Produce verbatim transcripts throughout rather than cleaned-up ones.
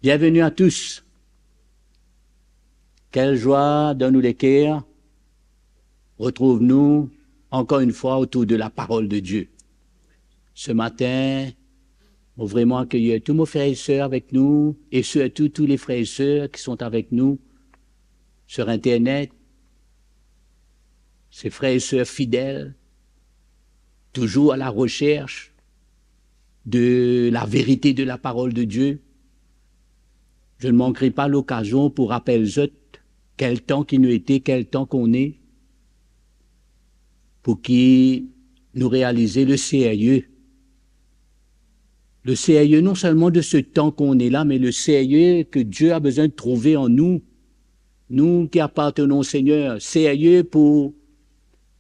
Bienvenue à tous. Quelle joie dans nos les cœurs retrouve nous encore une fois autour de la parole de Dieu. Ce matin, on vraiment accueillir tous nos frères et sœurs avec nous et surtout tous les frères et sœurs qui sont avec nous sur Internet, ces frères et sœurs fidèles, toujours à la recherche de la vérité de la parole de Dieu. Je ne manquerai pas l'occasion pour rappeler zot quel temps qui nous était, quel temps qu'on est, pour que nous réaliser le sérieux. Le sérieux non seulement de ce temps qu'on est là, mais le sérieux que Dieu a besoin de trouver en nous, nous qui appartenons au Seigneur, sérieux pour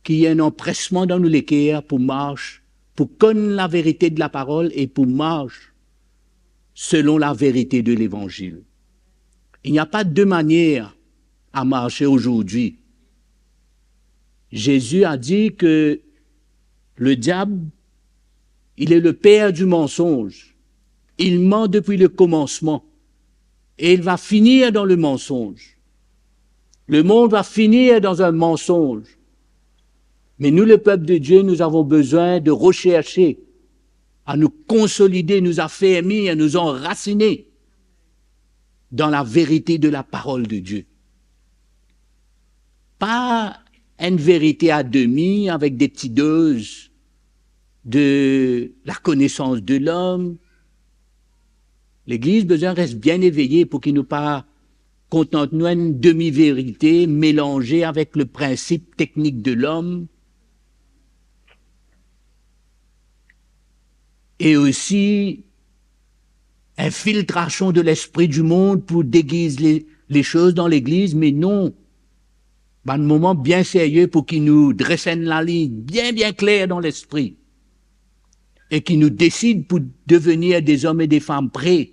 qu'il y ait un empressement dans nos les cœurs pour marcher, pour connaître la vérité de la parole et pour marcher selon la vérité de l'évangile. Il n'y a pas deux manières à marcher aujourd'hui. Jésus a dit que le diable, il est le père du mensonge. Il ment depuis le commencement et il va finir dans le mensonge. Le monde va finir dans un mensonge. Mais nous, le peuple de Dieu, nous avons besoin de rechercher à nous consolider, nous affermir, nous enraciner dans la vérité de la parole de Dieu. Pas une vérité à demi avec des petites doses de la connaissance de l'homme. Legliz bizin res bien eveye pou ki nou pa kontant nou enn demi-verite melanze avek le prinsip teknik de lom e osi infiltrasion de lespri di mond pou degiz le, le soz dan legliz, me non. Bann moman bien serye pou ki nou dres enn laliny bien, bien kler dan lespri e ki nou desid pou devenir de zom e de fam pre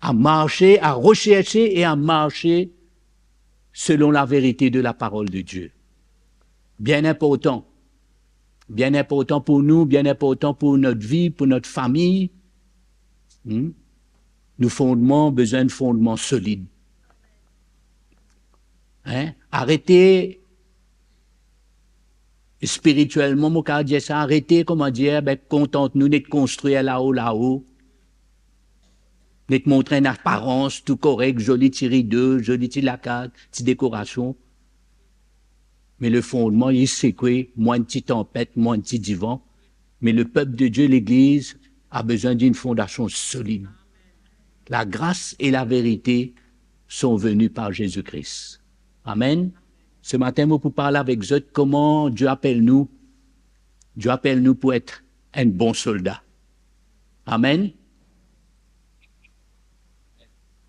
a marse, a reserse e a marse selon laverite de laparol de Die. Bien inportan. Bien inportan pou nou, bien inportan pou not vi, pou not fami. Hmm? Nou fondman bizin enn fondman solid. Hein? Arete spiritielman, mo kav dir sa, arete, kouma dir, be, kontant nou net konstrir lao, lao. Net montre enn aparans, tou korek, zoli ti rido, zoli ti lakaz, ti dekorasion. Me le fondman, li sekwe, mwa enn ti tanpet, mwa enn ti divan. Me le pep de Die, legliz, a bizin enn fondasion solid. Lagras e laverite sont venues par Jésus-Christ. Amen. Se matin, mo pou parl avek zot kouma Die apel nou. Die apel nou pou et enn bon solda. Amen.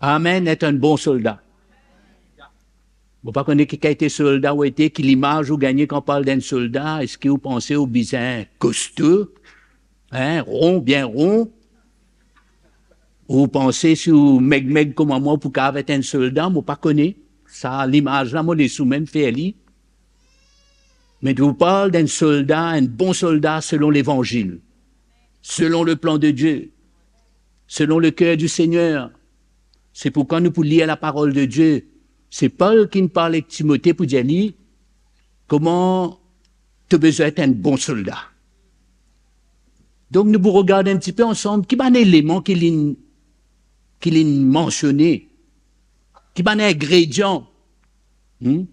Amen, et enn bon solda. Mo pa kone ki kalite solda ou ete, ki limaz ou gagne kan parl d'enn solda. Eski ou panse ou bizin kosto, hein, ron, bien ron? Ou panse si ou meg meg kouma mwa, ou pou kav et enn solda? Mo pa kone. Sa limaz la, mo les ou mem fer li. Me nou parl d'enn solda, enn bon solda selon levanzil, selon le plan de Die, selon le ker di Segner. Se pourkwa nou pou lir laparol de Die. Se Pol ki'nn parl ek Timote pou dir li, kouma to bizin et enn bon solda. Donk nou pou regard enn tipe ansam ki bann eleman ki li'nn, ki li'nn mansione, ki bann ingredian, hmm,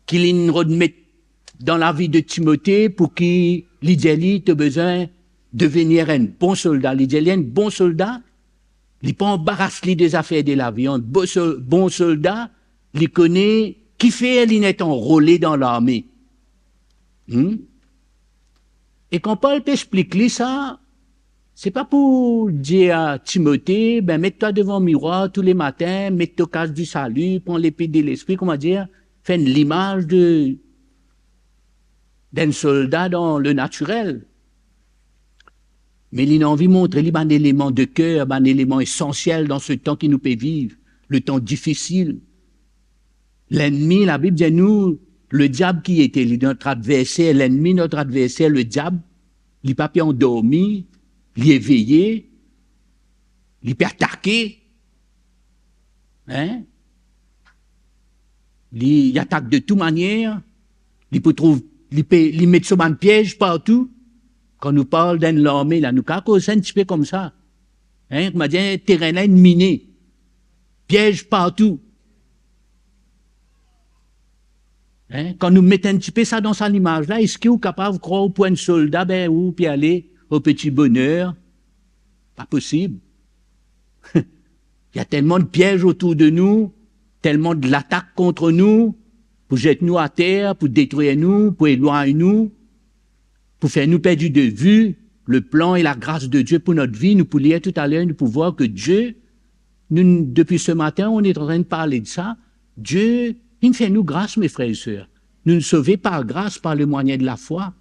ki li'nn rod met dan lavi de Timote pou ki li dir li to bizin devenir enn bon solda. Li dir li enn bon solda, li pa anbaras li de zafer de lavi. Enn bo-, so-, bon solda, li kone kifer li net anrole dan larme. Hmm? E kan Pol pe explik li sa, se pa pou dir a Timote, be, met twa devan mirwar tou le matin, met to kas di sali, pran lepe de Lespri, kouma dir, fer enn limaz de, d'enn solda dan le natirel. Me li'nn anvi montre li bann eleman de ker, bann eleman esansiel dan se tan ki nou pe viv, le tan difisil. Lennmi, Labib dir nou, le diab ki ete, li not adverser, lennmi, not adverser, le diab, li pa pe andormi, li eveye, li pe atake. Hein? Li, li atak de tou manier, li pou trouv, li pe, li met so bann piez partou. Kan nou parl d'enn larme la, nou kapav koz enn tipe koumsa. Hein? Kouma dir, terin la inn mine. Piez partou. Hein? Kan nou met enn tipe sa dan sa limaz la, eski ou kapav krwar pou enn solda, be ou pe ale o peti boner? Pa posib. Il y a tellement de pièges autour de nous, tellement de l'attaque contre nous, pou zet nou ater, pou detrir nou, pou elwagn nou, pou fer nou perdi de vi le plan et la grâce de Dieu pour notre vie. Nou pou lir toutaler, nou pou vwar ke Die, nou, depuis ce matin, on est en train de parler de ça. Die, li fer nou gras, mes frères et sœurs. Nou sove par gras, par le moyen de la foi.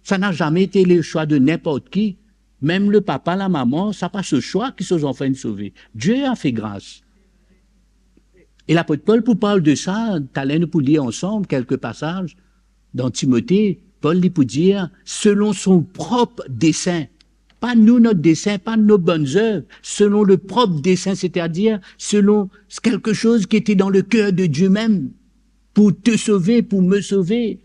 Ça n'a jamais été le choix de n'importe qui. Mem le papa, lamama, sa pa so swa ki so zanfan inn sove. Die a fe gras. E lapot Pol pou parl de sa, taler nou pou lir ansam kelke pasaz dan Timote, Pol li pou dir, selon son prop desin. Pa nou, not desin, pa nou, nou bonn zev, selon le prop desin, setadir selon quelque chose qui était dans le cœur de Dieu même, pour te sauver, pour me sauver,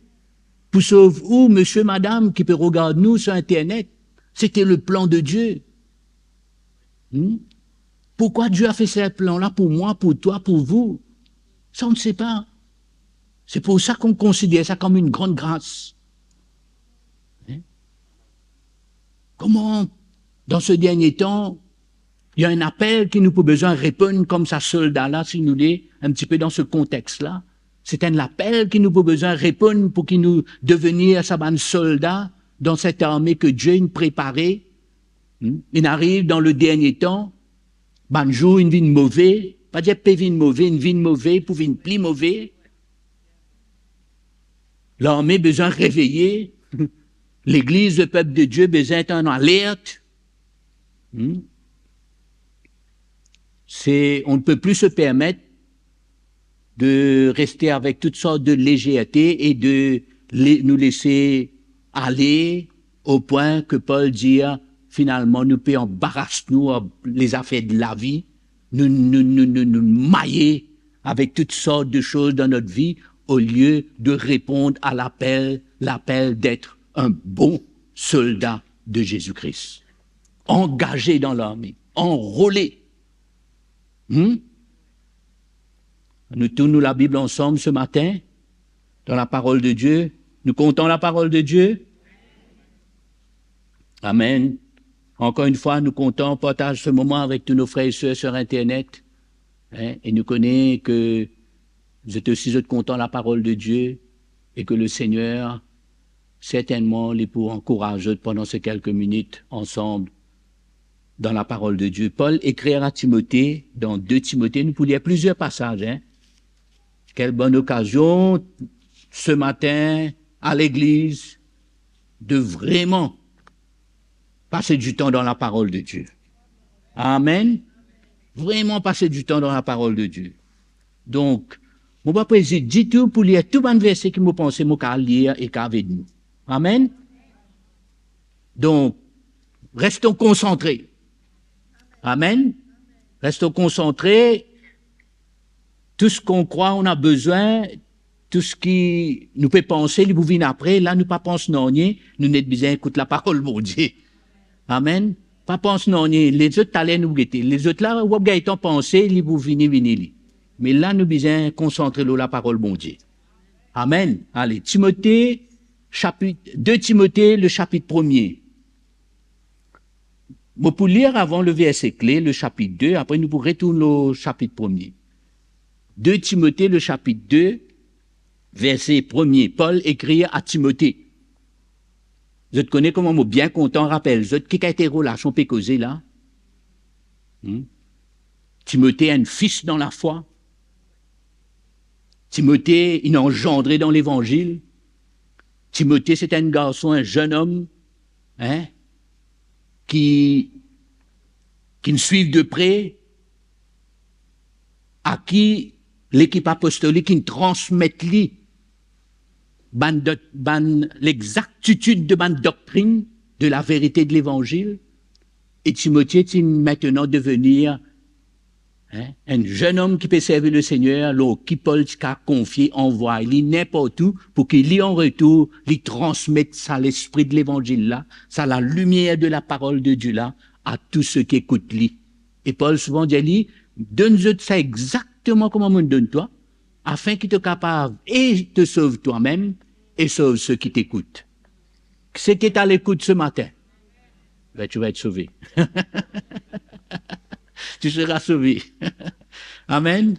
pou sov ou, misie, madam, ki pe regard nou sur Internet. C'était le plan de Dieu. Hmm? Pourquoi Dieu a fait ce plan-là pour moi, pour toi, pour vous? Ça, on ne sait pas. C'est pour ça qu'on considère ça comme une grande grâce. Hein? Comment, dans ce dernier temps, il y a un appel ki nou pou bizin reponn kouma sa solda la, si nou le, un petit peu dans ce contexte-là. C'est un appel ki nou pou bizin reponn pou ki nou devenir sa bann solda dans cette armée que Dieu inn prepare. Hmm? Inn ariv dan le dernier temps, bann zour inn vinn move, pa dir pe vinn move, inn vinn move, pou vinn pli move. Larme bizin reveye. Legliz, lepep de Die bizin et an alert. Hmm? C'est, on ne peut plus se permettre de rester avec toutes sortes de légèreté et de la-, nous laisser aller au point que Paul dit, finalement, nou pe anbaras nou ar lezafer de lavi, nou, nou, nou, nou, nou maye avec toutes sortes de choses dans notre vie au lieu de répondre à l'appel, l'appel d'être un bon soldat de Jésus-Christ. Engagé dans l'armée, enrôlé. Hmm? Nou tourn nou Labib ansam ce matin, dans la parole de Dieu. Nou kontan la parole de Dieu? Amen. Encore une fois, nou kontan partaz ce moment avec tous nos frères et sœurs sur Internet. Hein? E nou kone ke zot osi, zot kontan la parole de Dieu e ke le Seigneur, certainement, li pou ankouraz zot pandan se kelke minit ansam dan la parole de Dieu. Paul ekrir a Timote, dan de Timote, nou pou lir plizier pasaz, hein. Quelle bonne occasion, ce matin, à l'église, de vraiment passer du temps dans la parole de Dieu. Amen. Vraiment passer du temps dans la parole de Dieu. Donk, mo pa pou ezit ditou pou lir tou bann verse ki mo panse mo kapav lir e kapav ed nou. Amen. Donk, restons concentrés. Amen. Restons concentrés. Tout ce qu'on croit, on a besoin, tou seki nou pe panse, li pou vinn apre. La, nou pa pans nanye, nou net bizin ekout laparol Bondie. Amen. Pa pans nanye, lezot taler nou gete. Lezot la, ou ap gagn tan panse, li pou vini, vini li. Me la, nou bizin konsantre lor laparol Bondie. Amen. Ale, Timote, sapit, de Timote, le sapit premie. Mo pou lir avan le verse kle, le sapit de, apre nou pou retourn lor sapit premie. De Timote, le sapit de, verse premie, Pol ekrir a Timote. Zot kone kouma mo bien kontan rapel zot ki kalite relasion pe koze la. Hmm? Timote, enn fis dan lafwa. Timote, inn anzandre dan levanzil. Timote, se enn garson, enn zennom, hein, ki, ki'nn swiv de pre, a ki lekip apostolik inn transmet li bann dot-, bann lexaktitid de bann doktrinn, de laverite de levanzil. E Timote ti mintnan devenir Hein? Enn zenn om ki pe servi Lesegner, lor ki Pol ti kav konfie, anvway li ninport ou, pou ki li, an retour, li transmet sa lespri de levanzil la, sa lalimier de laparol de Die la, a tou seki ekout li. E Pol souvan dir li, donn zot sa exakteman kouma mo'nn donn twa, afin ki to kapav e to sov twamem e sov seki ekout. Seki to al ekout se matin, ben, tu vas être sauvé. Tu seras sauvé. Amen.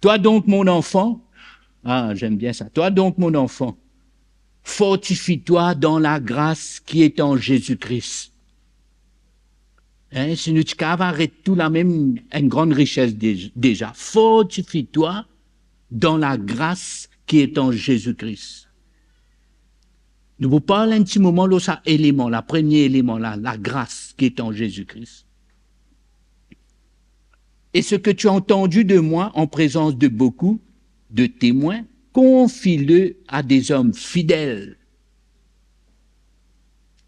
Toi donc, mon enfant, ah, j'aime bien ça. Toi donc, mon enfant, fortifie-toi dans la grâce qui est en Jésus-Christ. Hein, si nou ti kav aret tou lamem, enn gran rises de-, deza. Fortifie-toi dans la grâce qui est en Jésus-Christ. Nou pou parl enn ti moman lor sa eleman la, premie eleman la, la grâce qui est en Jésus-Christ. Et ce que tu as entendu de moi en présence de beaucoup de témoins, confie-le à des hommes fidèles.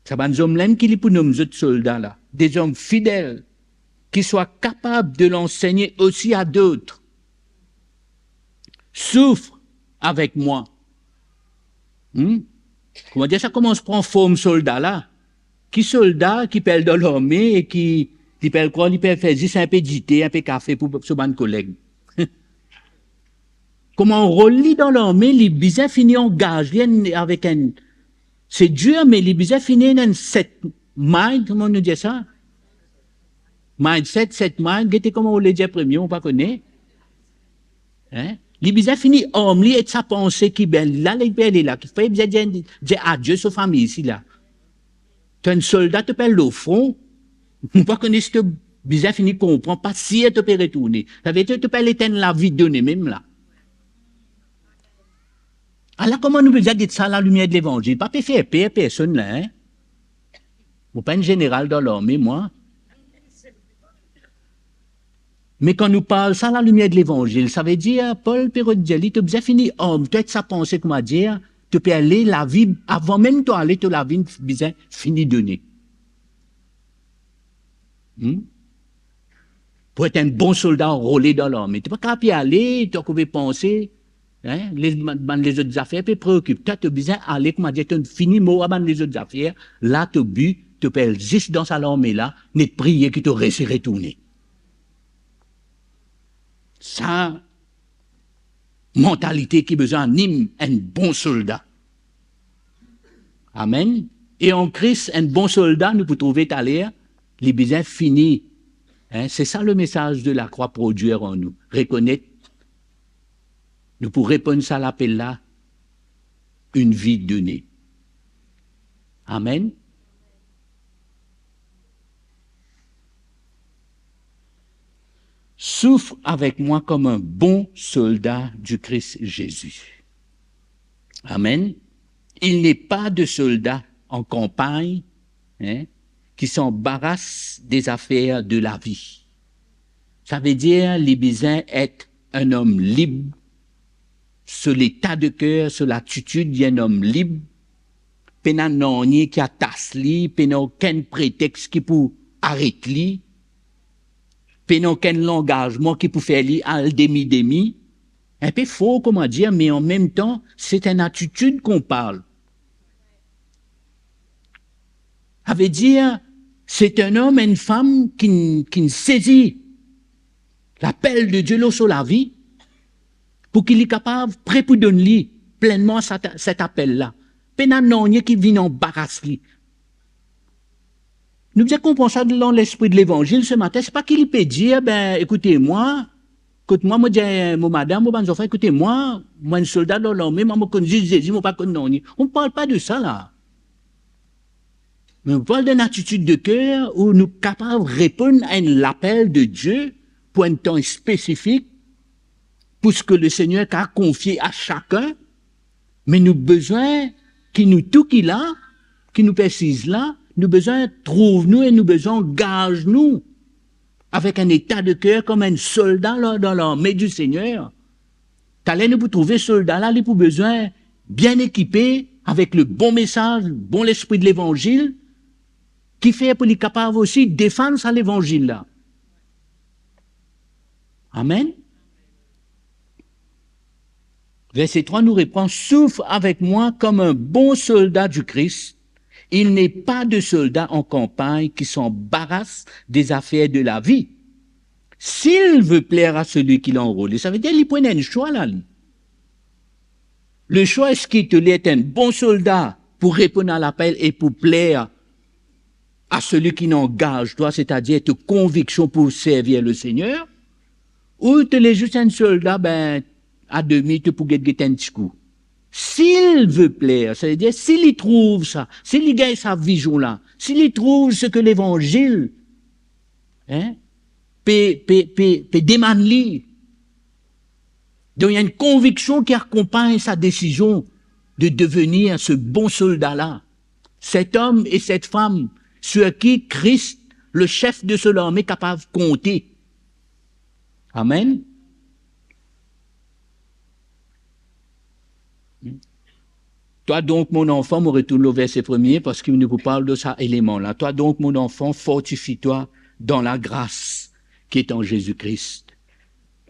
Sa bann zom la ki li pou nom zot solda la, des hommes fidèles, qui soient capables de l'enseigner aussi à d'autres. Souffre avec moi. Hmm? Kouma dir, sa koumans pran form solda la. Ki solda ki pe al dan larme e ki, li pe al krwar li pe fer zis inpe dite, inpe kafe pou so bann koleg? Kouma rol li dan larme, li bizin fini angaz li enn, avek enn, se dir, me li bizin fini enn set mind, kouma nou dir sa? Mindset, set mind, gete kouma ou le dir premie, mo pa kone. Hein? Li bizin fini arm li ek sa panse ki, ben, la, li pe ale la, ki fer bizin dir, dir adie so fami isi la. To enn solda, to pe al lor fron, mo pa kone si to bizin fini konpran, pa sir to pe retourne. Savedir to pe al etenn lavi done mem la. Ala kouma nou bizin get sa, lalimier de levanzil. Pa pe fer per personn la, hein? Mo pa enn zeneral dan larme, mwa. Me kan nou parl sa, lalimier de levanzil, savedir, Pol pe rod dir li, to bizin fini arm twa ek sa panse, kouma dir, to pe ale lavi, avan mem to ale, to lavi bizin fini done. Hmm? Pou et enn bon solda anrole dan larme, to pa kav pe ale, to ankor pe panse, hein, les, bann, bann lezot zafer pe preokip twa, to bizin ale, kouma dir, to fini mor a bann lezot zafer, la to bi, to pe al zis dan sa larme la, net priye ki to resi retourne. Sa mantalite ki bizin anim enn bon solda. Amen. E an Kris, enn bon solda, nou pou trouve taler, li bizin fini. Hein, se sa lemesaz de lakrwa prodwir an nou. Rekonet, nou pou reponn sa lapel la, une vie donnée. Amen. Souffre avec moi comme un bon soldat du Christ Jésus. Amen. Il n'est pas de soldat en campagne, hein, qui s'embarrasse des affaires de la vie. Savedir, li bizin et enn om lib, so leta de ker, so latitid, li enn om lib, pena nanye ki atas li, pena okenn pretex ki pou aret li, pena okenn langazman ki pou fer li al demi-demi. Inpe for, kouma dir, me an mem tan, se enn atitid ki nou parl. Savedir, se enn om, enn fam ki, ki sezi lapel de Die lor so lavi, pou ki li kapav pre pou donn li plennman sa, set apel la. Pena nanye ki vinn anbaras li. Nou bizin konpran sa dan lespri de levanzil se matin, se pa ki li pe dir, ben, ekoute mwa, kot mwa, mo dir mo madam, mo bann zanfan, ekoute mwa, mwa enn solda dan larme, mwa, mo konn zis Zezi, mo pa konn nanye. On parle pas de ça là. Me nou parl de latitid de ker ou nou kapav reponn a enn lapel de Die pou enn tan spesifik, pou seki Lesegner kav konfie a sakenn, me nou bizin ki nou tou ki la, ki nou pe asiz la, nou bizin trouv nou e nou bizin angaz nou avek enn eta de ker kouma enn solda la, dan larme di Segner. Taler nou pou trouve solda la, li pou bizin bien ekipe avek le bon mesaz, bon lespri de levanzil, kifer pou li kapav osi defann sa levanzil la. Amen. Verset trois nous reprend, souffre avec moi comme un bon soldat du Christ. Il n'est pas de soldat en campagne qui s'embarrasse des affaires de la vie, s'il veut plaire à celui qui l'a enrôlé. Sa vedir li pou ena enn swa la, li. Le choix, est-ce que to le et enn bon solda pou reponn a lapel e pou pler a celui qui engage toi, c'est-à-dire to konviksion pou servir le Seigneur, ou to le zis enn solda, ben, a demi, to pou get, get enn tikou. S'il veut plaire, sa vedir si li trouv sa, si li gagn sa vizion la, si li trouv seki levanzil, hein, pe, pe, pe, pe demann li, donk, il y a une conviction qui accompagne sa décision de devenir ce bon soldat-là, cet homme et cette femme sur qui Christ, le chef de son armée, capable compter. Amen. Toi donc, mon enfant, mo retourn lor verse premie, parski nou pou parl de sa eleman la. Toi donc, mon enfant, fortifie-toi dans la grâce qui est en Jésus-Christ.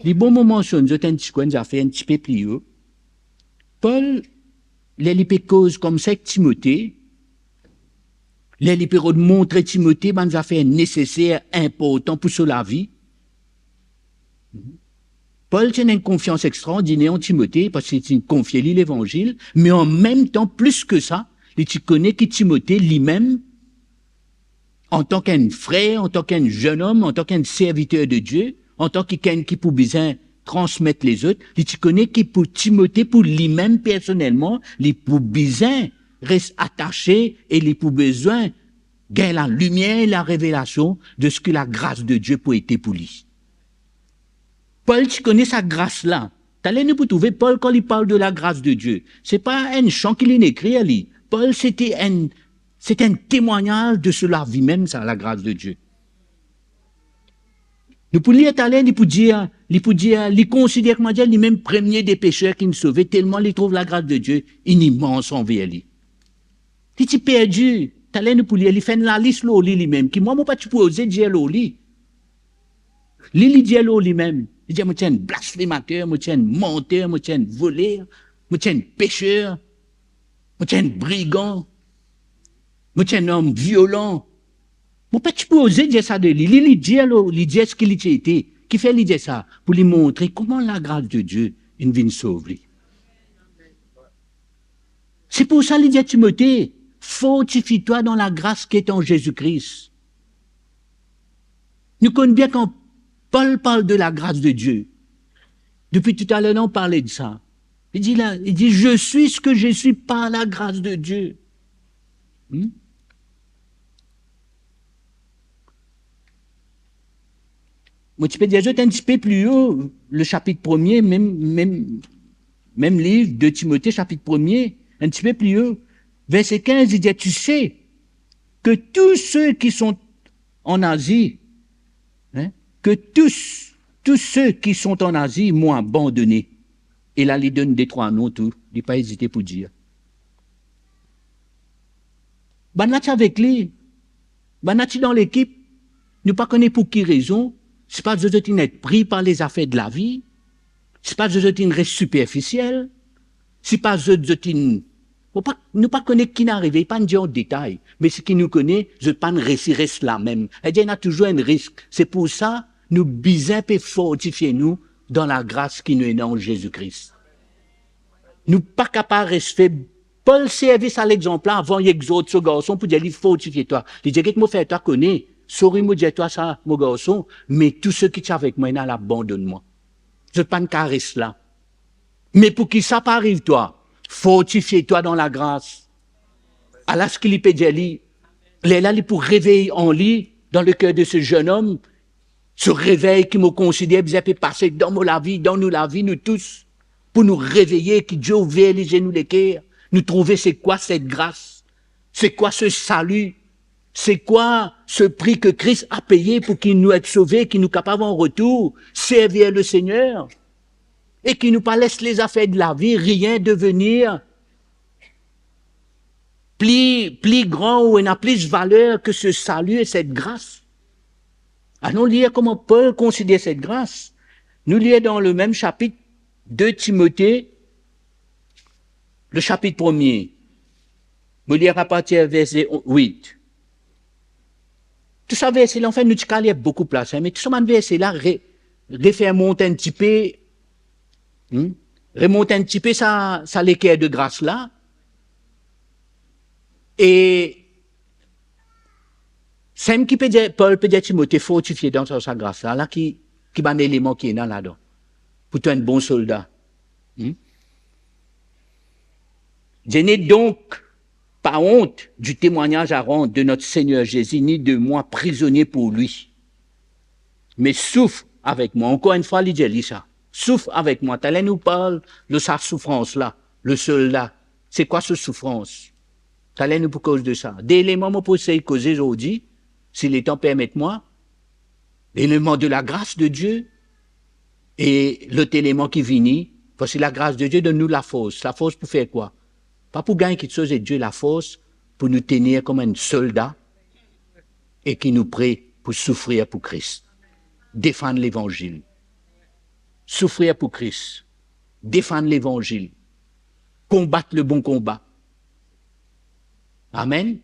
Li bon mo mansionn zot enn ti kwenn zafer enn tipe pli o. Pol, ler li pe koz koumsa ek Timote, ler li pe rod montre Timote bann zafer neseser, inportan pou so lavi, Pol ti ena enn konfians extraordiner an Timote, parski li ti konfie li levanzil, me an mem tan, plis ki sa, li ti kone ki Timote limem, antan ki enn frer, antan ki enn zennom, antan ki enn serviter de Die, antan ki kikenn ki pou bizin transmet lezot, li ti kone ki pou Timote, pou limem personelman, li pou bizin res atase e li pou bizin gagn lalimier, larevelasion de seki lagras de Die pou ete pou li. Pol ti kone sa gras la. Taler nou pou trouve Pol, kan li parl de lagras de Die, se pa enn san ki linn ekrir li. Pol, se ti enn, se ti enn temwagnaz de so lavi mem, sa, lagras de Die. Nou pou lir taler, li pou dir, li pou dir, li konsider, kouma dir, limem premie de peser ki'nn sove, telman li trouv lagras de Die inn imans anver li. Li ti perdi. Taler nou pou lir, li fer enn lalis lor li, limem, ki mwa, mo pa ti pou oze dir lor li. Li, li dir lor limem, li dir, "Mo ti enn blasfemater, mo ti enn manter, mo ti enn voler, mo ti enn peser, mo ti enn brigan, mo ti enn om violan." Mo pa ti pou oze dir sa de li. Li, li dir lor, li dir seki li ti ete. Kifer li dir sa? Pou li montre kouma lagras de Die inn vinn sov li. Se pou sa li dir Timote, "Fortifie-toi dans la grâce qui est en Jésus-Christ." Nou konn bien kan Pol parl de lagras de Die. Depi toutaler, nou parle de sa. Li dir la, li dir, "Je suis ce que je suis par la grâce de Dieu." Hmm? Mo ti pe dir zot enn tipe pli o, le sapit premie, mem, mem, mem liv de Timote, sapit premie, enn tipe pli o, verse kinz, li dir, "Tu sais que tous ceux qui sont en Asie, hein, que tous, tous ceux qui sont en Asie m'ont abandonné." E la, li donn de trwa non tou, li pa ezite pou dir. Bannla ti avek li, bannla ti dan lekip, nou pa kone pou ki rezon, si pa zot, zot inn et pri par lezafer de lavi, si pa zot, zot inn res siperfisiel, si pa zot, zot inn, nou pa, nou pa kone ki'nn arive, li pa'nn dir an detay, me seki nou kone, zot pa'nn resi res lamem. Edir ena touzour enn risk. Se pou sa, nou bizin pe fortifie nou dan lagras ki nou ena an Zezi Kris. Nou pa kapav res feb. Pol servi sa lexanp la avan li exort so garson pou dir li, "Fortifie twa." Li dir, "Get, mo fer twa kone, sori mo dir twa sa, mo garson, me tou seki ti avek mwa inn al abandonn mwa. Zot pa'nn kav res la. Me pou ki sa pa ariv twa, fortifie twa dan lagras." Ala seki li pe dir li, lerla li pou revey an li, dan leker de se zennom, se revey ki mo konsider bizin pe pase dan mo lavi, dan nou lavi, nou tous, pou nou reveye, ki Die ouver lizie nou leker, nou trouve se kwa set gras, se kwa se sali, se kwa se pri ki Kris a peye pou ki nou et sove, ki nou kapav an retour servi Lesegner, e ki nou pa les lezafer de lavi, rien devenir pli, pli gran ou ena plis valer ki se sali e set gras. Anon lir kouma Pol konsider set gras. Nou lir dan lemem sapit, de Timote, le sapit premie. Mo lir apartir verse wit. Tou sa verse la, anfin, nou ti kapav lir boukou plas, hein, me tou sa bann verse la re-, refer mont enn tipe, hmm, remont enn tipe sa, sa leker de gras la. E samem ki pe dir, Pol pe dir Timote, fortifie dan sa, sa gras la, la ki, ki bann eleman ki ena ladan, pou to enn bon solda. Hmm? Je n'ai donc pas honte du témoignage à rendre de notre Seigneur Jésus, ni de moi, prisonnier pour lui. Mais souffre avec moi. Ankor enn fwa, li dir li sa. Souffre avec moi. Taler nou parl de sa soufrans la, le solda. Se kwa so soufrans? Taler nou pou koz de sa. De eleman mo pou esey koze zordi, si letan permet mwa. Eleman de lagras de Die. E lot eleman ki vini, parski lagras de Die donn nou lafors. Lafors pou fer kwa? Pa pou gagn kiksoz, e Die lafors pou nou tenir kouma enn solda e ki nou pre pou soufrir pou Kris. Defann levanzil. Soufrir pou Kris. Defann levanzil. Konbat le bon konba. Amen.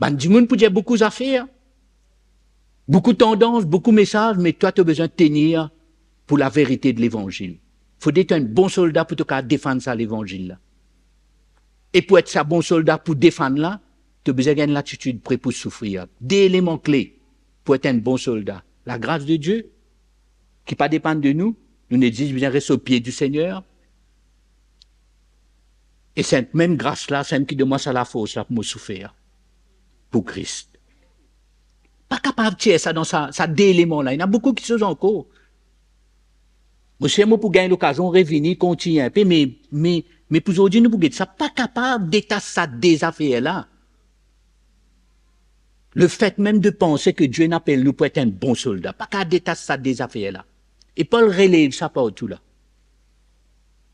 Bann dimoun pou dir boukou zafer, boukou tandans, boukou mesaz, me twa, to bizin tenir pou laverite de levanzil. Fode to enn bon solda pou to kapav defann sa levanzil la. E pou et sa bon solda pou defann la, to bizin gagn latitid pre pou soufrir. De eleman kle pou et enn bon solda. Lagras de Die, ki pa depann de nou, nou ena zis bizin res o pie di Segner. E sa mem gras la, samem ki donn mwa sa lafors la pou mo soufer pou Kris. Pa kapav tir sa dan sa, sa de eleman la. Ena boukou kiksoz ankor. Mo sir mo pou gagn lokazion revini, kontign inpe, me, me, me pou zordi nou pou get sa, pa kapav detas sa de zafer la. Lefet mem de panse ki Die inn apel nou pou et enn bon solda, pa kapav detas sa de zafer la. E Pol relev sa partou la.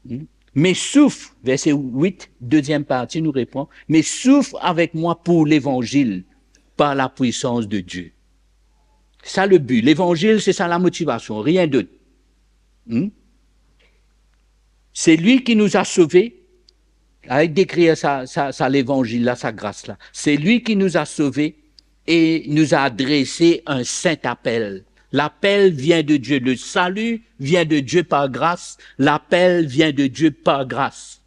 Hmm? Mais souffre, verset huit, deuxième partie, nou repran, mais souffre avec moi pour l'évangile par la puissance de Dieu. Sa le bi, levanzil, se sa lamotivasion, rien dot. Hmm? C'est lui qui nous a sauvés, al dekrir sa, sa, sa levanzil la, sa gras la. C'est lui qui nous a sauvés et nous a adressé un saint appel. L'appel vient de Dieu. Le salut vient de Dieu par grâce. L'appel vient de Dieu par grâce.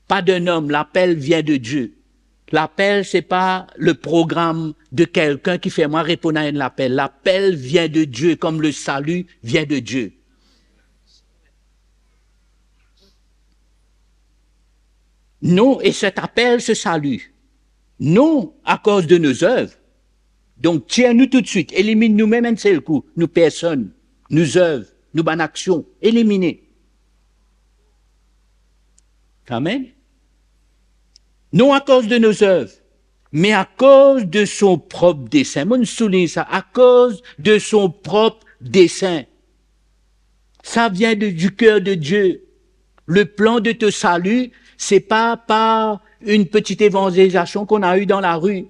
Pas d'un homme, l'appel vient de Dieu. L'appel, c'est pas le programme de quelqu'un qui fait moi répondre à un appel. L'appel vient de Dieu, comme le salut vient de Dieu. Non, et cet appel, ce salut, non à cause de nos œuvres. Donk, tir nou toutswit, eliminn noumem enn sel kou, nou personn, nou zev, nou bann aksion, elimine. Amen. Non à cause de nos œuvres, mais à cause de son propre dessein. Mo soulign sa, à cause de son propre dessein. Ça vient de, du cœur de Dieu. Le plan de ton salut, c'est pas par une petite évangélisation qu'on a eue dans la rue.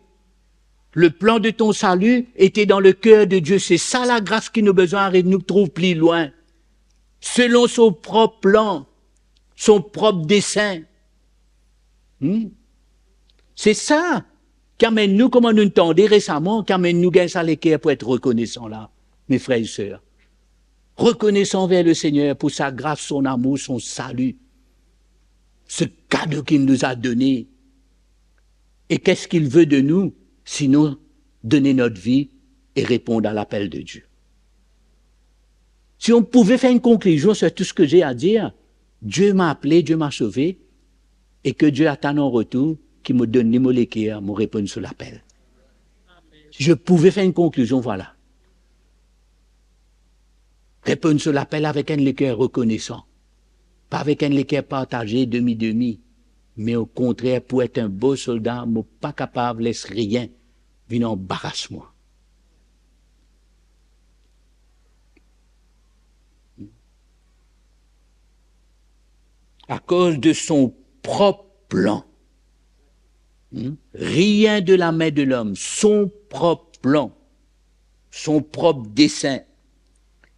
Le plan de ton salut était dans le cœur de Dieu. Se sa lagras ki nou bizin ariv nou trouv pli lwin. Selon son prop plan, son prop desin. Hmm? Se sa ki amenn nou, kouma nou tande resaman, ki amenn nou gagn sa leker pou et rekonesan la, mes frères et sœurs. Rekonesan ver le Seigneur pour sa grâce, son amour, son salut. Ce cadeau qu'il nous a donné. Et qu'est-ce qu'il veut de nous, sinon donner notre vie et répondre à l'appel de Dieu? Si on pouvait faire une conclusion sur tout ce que j'ai à dire, Dieu m'a appelé, Dieu m'a sauvé, et que Dieu attend en retour ki mo donn li mo leker, mo reponn so lapel. Si je pouvais faire une conclusion, voilà. Reponn so lapel avek enn leker rekonesan, pa avek enn leker partaze demi-demi, me okontrer, pou et enn bon solda, mo pa kapav les rien vinn anbaras mwa. Akoz de son prop plan. Hmm? Rien de la main de l'homme, son prop plan, son prop desin.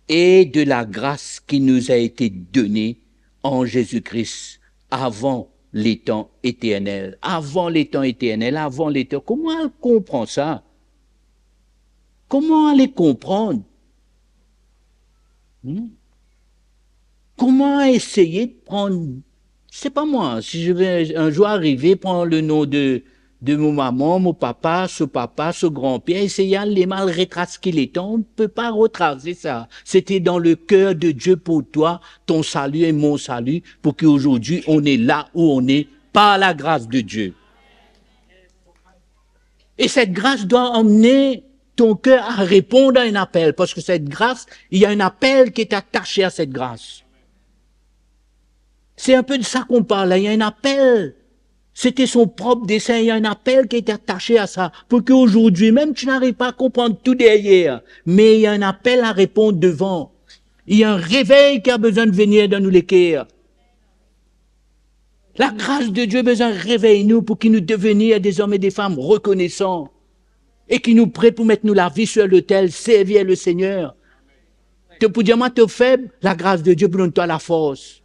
et de la grâce qui nous a été donnée en Jésus-Christ avant les temps éternels. Avant les temps éternels, avant les temps. Kouma al konpran sa? Kouma al konpran? Hmm? Kouma eseye de pran, c'est pas moi, si je vais un jour arriver, prendre le nom de, de mon maman, mon papa, son papa, son grand-père, eseye al, li mal retras ki letan, on ne peut pas retracer ça. C'était dans le cœur de Dieu pour toi, ton salut et mon salut, pour qu'aujourd'hui on est là où on est par la grâce de Dieu. Et cette grâce doit amener ton cœur à répondre à un appel, parce que cette grâce, il y a un appel qui est attaché à cette grâce. C'est un peu de ça qu'on parle, il y a un appel. C'était son propre dessein, il y a un appel qui est attaché à ça, pour qu'aujourd'hui même, tu n'arrives pas à comprendre tout derrière, mais il y a un appel à répondre devant. Il y a un réveil qui a besoin de venir dans nos cœurs. La grâce de Dieu besoin réveiller nous pour que nous devenions des hommes et des femmes reconnaissants et qui nous prêts pour mettre nou lavi sur l'autel, servir le Seigneur. To pou dir mwa to feb, lagras de Die pou donn twa lafors.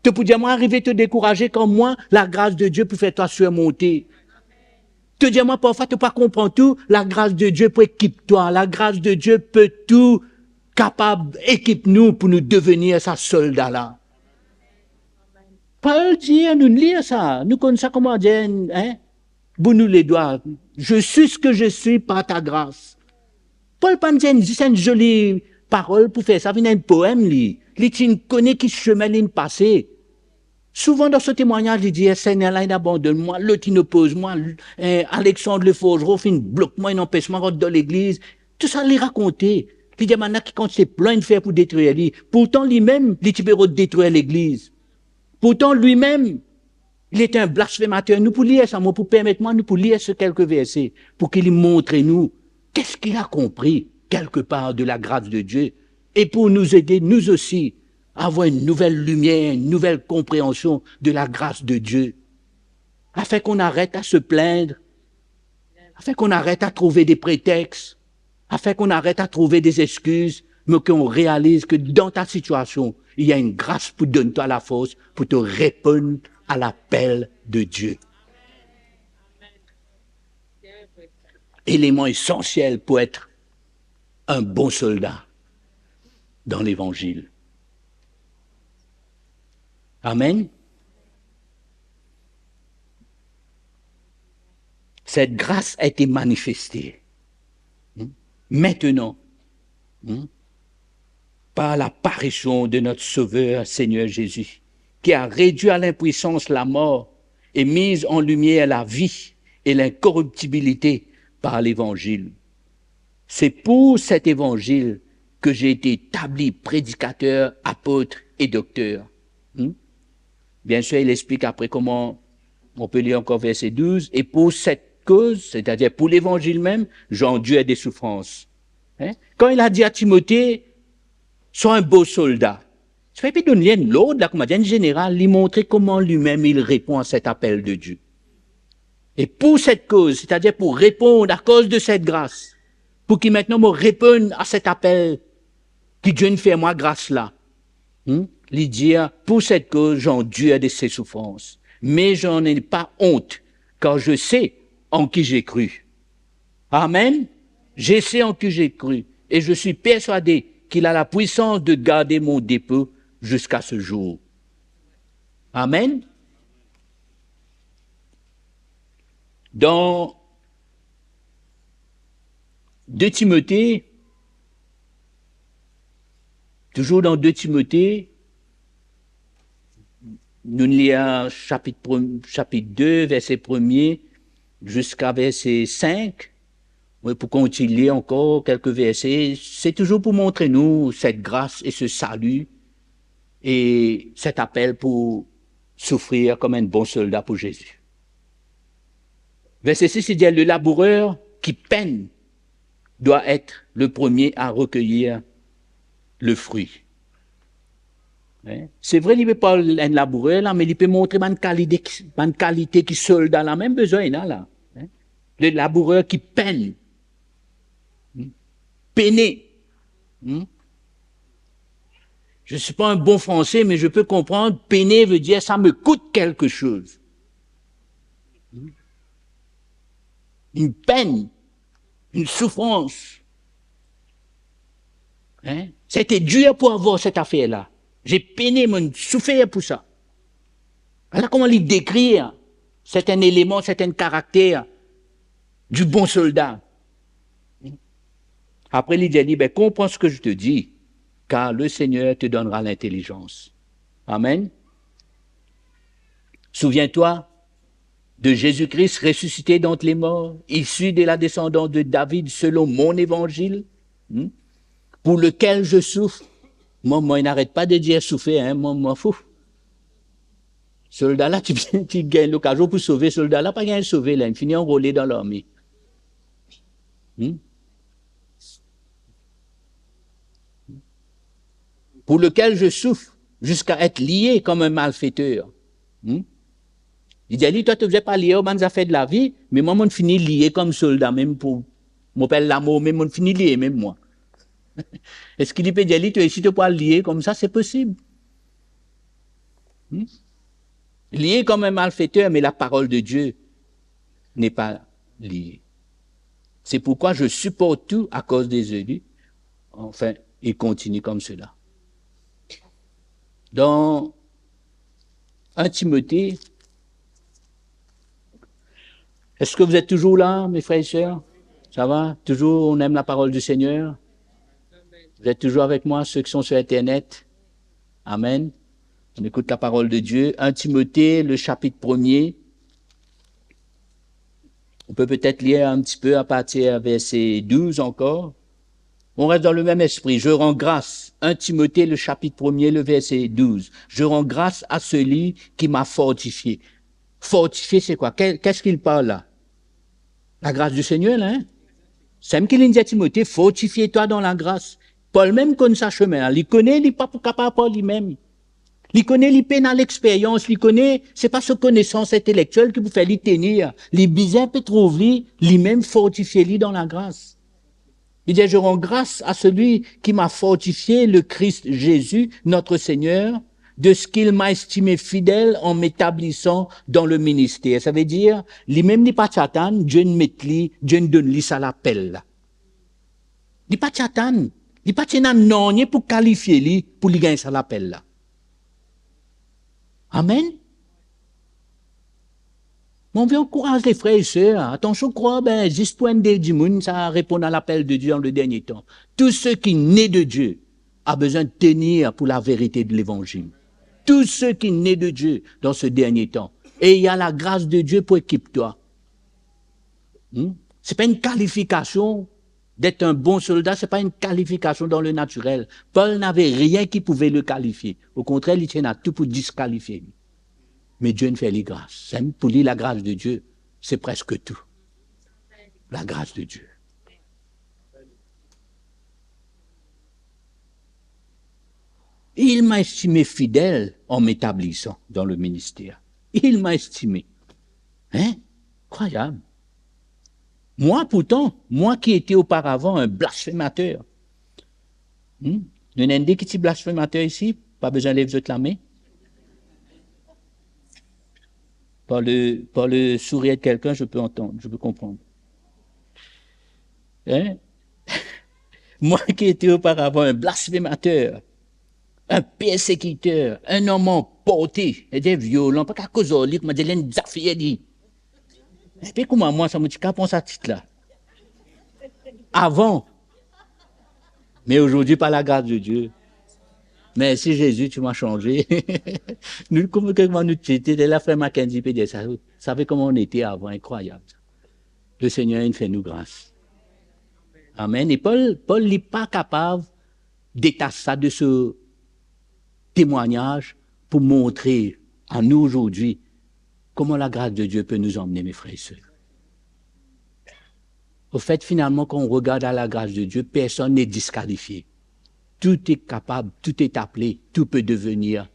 To pou dir mwa arive to dekouraze kom mwa, lagras de Die pou fer twa sirmonte. To dir mwa parfwa to pa konpran tou, lagras de Die pou ekip twa, lagras de Die pe tou kapab ekip nou pou nou devenir sa solda la. Pol dir, nou lir sa, nou konn sa kouma dir, hein? Bout nou ledwa, je suis ce que je suis par ta grâce. Pol pa'nn dir enn, zis enn zoli parol pou fer sa vinn enn poem li. Li ti kone ki semin li'nn pase. Souvan dan so temwagnaz, li dir, Segner la inn abandonn mwa, lot inn opoz mwa, eh, Alexandre le forgeron finn blok mwa, inn anpes mwa rant dan legliz. Tou sa li rakonte. Li dir, bann la ki kantite plan inn fer pou detrir li. Pourtan, limem, li ti pe rod detrir legliz. Pourtan, limem, il était un blasphémateur. Nou pou lir sa, mo pou permet mwa, nou pou lir se kelke verse, pou ki li montre nou, qu'est-ce qu'il a compris quelque part de la grâce de Dieu, et pour nous aider, nous aussi, à avoir une nouvelle lumière, une nouvelle compréhension de la grâce de Dieu, afin qu'on arrête à se plaindre, afin qu'on arrête à trouver des prétextes, afin qu'on arrête à trouver des excuses, mais qu'on réalise que dans ta situation, il y a une grâce pou donn twa lafors pou to reponn à l'appel de Dieu. Élément essentiel pour être un bon soldat dans l'évangile. Amen. Cette grâce a été manifestée. Hmm? Maintenant, hmm, par l'apparition de notre Sauveur, Seigneur Jésus, qui a réduit à l'impuissance la mort et mis en lumière la vie et l'incorruptibilité par l'évangile. C'est pour cet évangile que j'ai été établi prédicateur, apôtre et docteur. Hmm? Bien sûr, il explique après comment on peut lire encore verset douze, et pour cette cause, c'est-à-dire pour l'évangile même, j'endure des souffrances. Hein? Kan li dir a Timote, swa enn bon solda, sa pa pe donn li enn lord la, kouma dir enn zeneral, li montre kouma limem li reponn a cet appel de Dieu. Et pour cette cause, c'est-à-dire pour répondre à cause de cette grâce, pou ki aster mo reponn a cet appel ki Die inn fer mwa gras la. Hmm? Li dir, pour cette cause, j'endure de ces souffrances, mais je n'en ai pas honte, car je sais en qui j'ai cru. Amen. Je sais en qui j'ai cru, et je suis persuadé qu'il a la puissance de garder mon dépôt jusqu'à ce jour. Amen. Dan de Timote, touzour dan de Timote, nou lir sapit prem-, sapit de, verse premie ziska verse sink. Mo pou kontign lir ankor kelke verse. Se touzour pou montre nou set gras e se sali e set apel pou soufrir kom enn bon solda pou Zezi. Verse sis, li dir, le laboureur qui peine doit être le premier à recueillir le fruit. Hein? Se vre, li pe parl enn labourer la, me li pe montre bann kalite, bann kalite ki solda la mem bizin ena la. Hein? Le laboureur qui peine. Hmm? Pene. Hmm? Je suis pas un bon français, mais je peux comprendre, peine veut dire ça me coûte quelque chose. Une peine, une souffrance. Hein? C'était dur pour avoir cette affaire-là. J'ai peiné, mo'nn soufer pour ça. Voilà comment il décrit certains éléments, certains caractères du bon soldat. Après, il dit, ben, comprends ce que je te dis, car le Seigneur te donnera l'intelligence. Amen. Souviens-toi de Jésus-Christ ressuscité d'entre les morts, issu de la descendance de David selon mon évangile, hmm, pour lequel je souffre. Moi, moi, il n'arrête pas de dire souffrir, hein, moi, moi, fou. Solda la, ti, ti gagn lokazion pou sove, solda la pa gagn sove, la, li fini anrole dan larme. Hmm? Pour lequel je souffre jusqu'à être lié comme un malfaiteur. Hmm? Li dir li, twa, to bizin pa lie ar bann zafer de lavi, me mwa, mo'nn fini lie kom solda mem pou, mo apel lamor, me mo'nn fini lie mem mwa. Eski li pe dir li, to osi to pou al lie koumsa? Se posib. Hmm? Lié comme un malfaiteur, mais la parole de Dieu n'est pas liée. C'est pourquoi je supporte tout à cause des élus. Enfin, il continue comme cela. Dans un Timothée, est-ce que vous êtes toujours là, mes frères et sœurs? Ça va? Toujours, on aime la parole du Seigneur? Vous êtes toujours avec moi, ceux qui sont sur Internet? Amen. On écoute la parole de Dieu. Un Timothée, le chapitre premier. On peut peut-être lire un petit peu à partir verset douze encore. On reste dans le même esprit. Je rends grâce. Un Timothée, le chapitre premier, le verset douze. Je rends grâce à celui qui m'a fortifié. Fortifié, c'est quoi? Qu'est-ce qu'il parle là? Lagras di Segner la, hein? Samem ki linn dir Timote, fortifie twa dan lagras. Pol mem konn sa sime la. Li kone li pa pou kapav par limem. Li kone li pena lexperyans, li kone se pa so konesans intelektiel ki pou fer li tenir. Li bizin pe trouv li, limem fortifie li dan lagras. Li dir, je rends grâce à celui qui m'a fortifié, le Christ Jésus, notre Seigneur, de ce qu'il m'a estimé fidèle en m'établissant dans le ministère. Savedir, limem li pa ti atann Dieu met li, Dieu donn li sa lapel la. Li pa ti atann, li pa ti ena nanye pou kalifie li pou li gagn sa lapel la. Amen. Mo anvi ankouraz le frer e ser, atansion krwar, ben, zis pou enn de dimoun, sa reponn a lapel de Dieu dan le dernie tan. Tou seki ne de Dieu a bizin tenir pou laverite de levanzil. Tou seki ne de Dieu dan se dernie tan. E ena lagras de Dieu pou ekip twa. Hmm? Se pa enn kalifikasion. D'être un bon soldat, c'est pas une qualification dans le naturel. Pol nave rien ki pouve le kalifie. Okontrer, li ti ena tou pou diskalifie li. Me Dieu inn fer li gras. Samem pou li, lagras de Dieu, c'est presque tout. Lagras de Dieu. Il m'a estimé fidèle en m'établissant dans le ministère. Il m'a estimé. Hein? Incroyable. Moi, pourtant, moi qui étais auparavant un blasphémateur. Hmm? Nou ena enn de ki ti blasfemater isi, pa bizin lev zot lame. Par le, par le sourire de quelqu'un, je peux entendre, je peux comprendre. Hein? Moi qui étais auparavant un blasphémateur, un persécuteur, un homme emporté, e de violan, pa kapav koz ar li, kouma dir li enn zafer li. Epi kouma mwa, sa mo ti kapav pran sa tit la. Avan. Mais aujourd'hui, par la grâce de Dieu. Merci Jésus, tu m'as changé. Nou, kouma, kouma nou ti ete la, frer Mackenzie pe dir sa, vous savez comment on était avant, incroyable. Le Seigneur inn fer nou gras. Amen. E Pol, Pol, li pa kapav detas sa de so temwagnaz pou montre a nou azordi kouma lagras de Dieu peut nous emmener, mes frères et sœurs. Au fait, finalement, quand on regarde à la grâce de Dieu, personne n'est disqualifié. Tout est capable, tout est appelé, tout peut devenir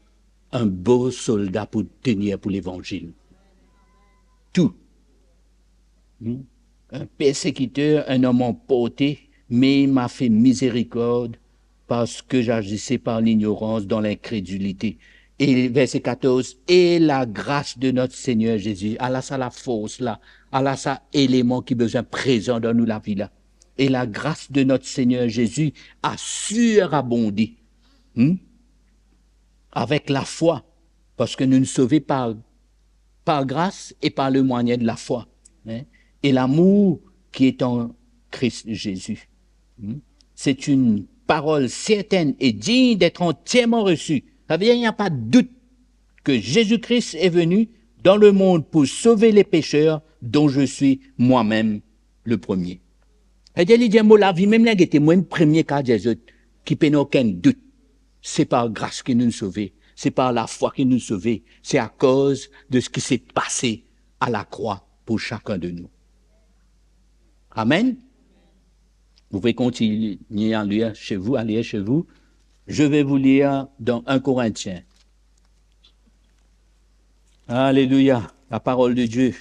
un bon soldat pour tenir pour l'évangile. Tout. Hmm? Un persécuteur, un homme emporté, mais il m'a fait miséricorde parce que j'agissais par l'ignorance dans l'incrédulité. Et verset quatorze, et la grâce de notre Seigneur Jésus, ala sa lafors la, ala sa eleman ki bizin prezan dan nou lavi la. Et la grâce de notre Seigneur Jésus a surabondé, hmm, avec la foi, parce que nous sommes sauvés par par grâce et par le moyen de la foi, hein, et l'amour qui est en Christ Jésus. Hmm? C'est une parole certaine et digne d'être entièrement reçue. Ça veut dire, il n'y a pas de doute que Jésus-Christ est venu dans le monde pour sauver les pécheurs, dont je suis moi-même le premier. Li dir, mo lavi mem la gete, mwa premie, kapav dir zot ki pena okenn dout. Se par gras ki nou sove, se par lafwa ki nou sove, se akoz de seki se pase a lakrwa pour chacun de nous. Amen. Vous pouvez continuer à lire chez vous, à lire chez vous. Je vais vous lire dans un Corinthiens. Alléluia, la parole de Dieu.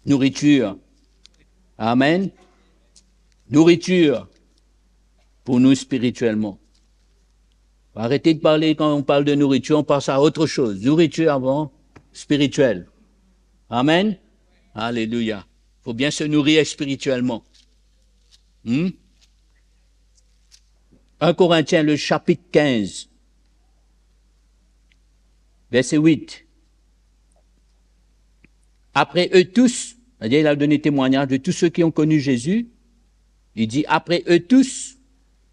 Nourriture. Amen. Nourriture pour nous spirituellement. Arrêtez de parler, quand on parle de nourriture, on pense à autre chose. Nourriture avant, spirituelle. Amen. Alléluia. Faut bien se nourrir spirituellement. Hmm? Un Corinthiens, le chapitre quinze, verset huit. Après eux tous, c'est-à-dire il a donné témoignage de tous ceux qui ont connu Jésus, il dit, après eux tous,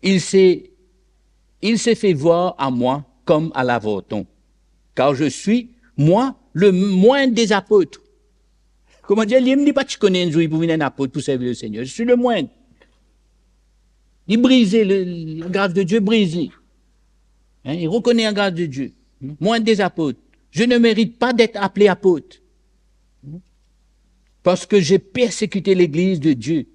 il s'est, il s'est fait voir à moi comme à l'avorton, car je suis, moi, le moindre des apôtres. Kouma dir, limem li pa ti kone enn zour li pou vinn enn apot pou servi Lesegner. Je suis le moindre. Li brize, le, la grâce de Dieu brise li. Hein, il reconnaît la grâce de Dieu. Moindre des apôtres. Je ne mérite pas d'être appelé apôtre. Parce que j'ai persécuté l'église de Dieu.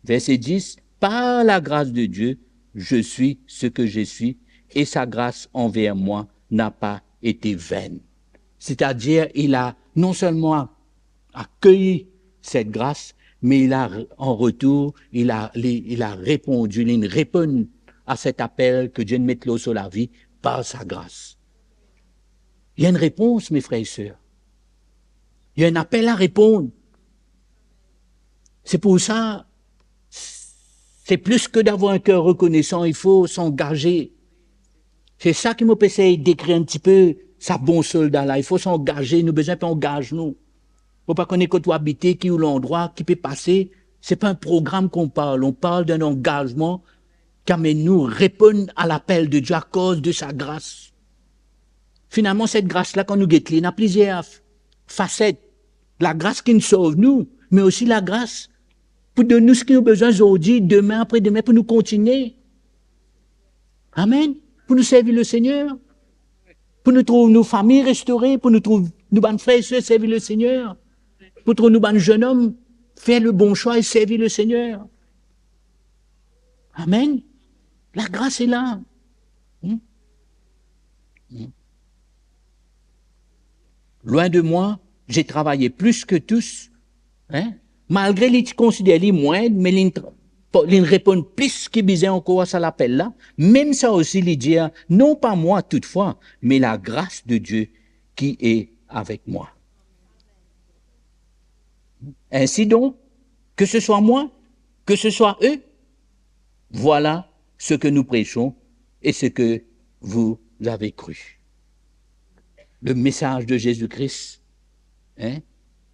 Verset dix, par la grâce de Dieu, je suis ce que je suis, et sa grâce envers moi n'a pas été vaine. C'est-à-dire, il a non seulement accueilli cette grâce, mais il a, en retour, il a, il, il a répondu, il répond à cet appel que Dieu met lor so lavi par sa grâce. Il y a une réponse, mes frères et sœurs. Il y a un appel à répondre. C'est pour ça, c'est plus que d'avoir un cœur reconnaissant, il faut s'engager. Se sa ki mo pe esey dekrir enn tipe sa bon solda la. Il faut s'engager, nou bizin pe angaz nou. Mo pa kone kot ou abite, ki ou landrwa, ki pe pase. C'est pas un programme qu'on parle, on parle d'un engagement ki amenn nou reponn a lapel de Dieu akoz de sa gras. Finalman, set gras la, kan nou get li, ena plizier faset. Lagras ki'nn sov nou, me osi lagras pou donn nou seki nou bizin zordi, demin, apre demin, pou nou kontigne. Amen. Pou nou servi Lesegner. Pou nou trouv nou fami restore, pou nou trouv nou bann frer e ser servi Lesegner. Pou trouv nou bann zennom fer le bon swa e servi Lesegner. Amen. Lagras ena. Hmm? Hmm. Loin de moi, j'ai travaillé plus que tous. Hein? Malgre li ti konsider li mwin, me li'nn tra-, li'nn reponn plis ki bizin ankor a sa lapel la. Mem sa osi li dir, non pas moi toutefois, mais la grâce de Dieu qui est avec moi. Ainsi donc, que ce soit moi, que ce soit eux, voilà ce que nous prêchons et ce que vous avez cru. Le message de Jésus-Christ, hein,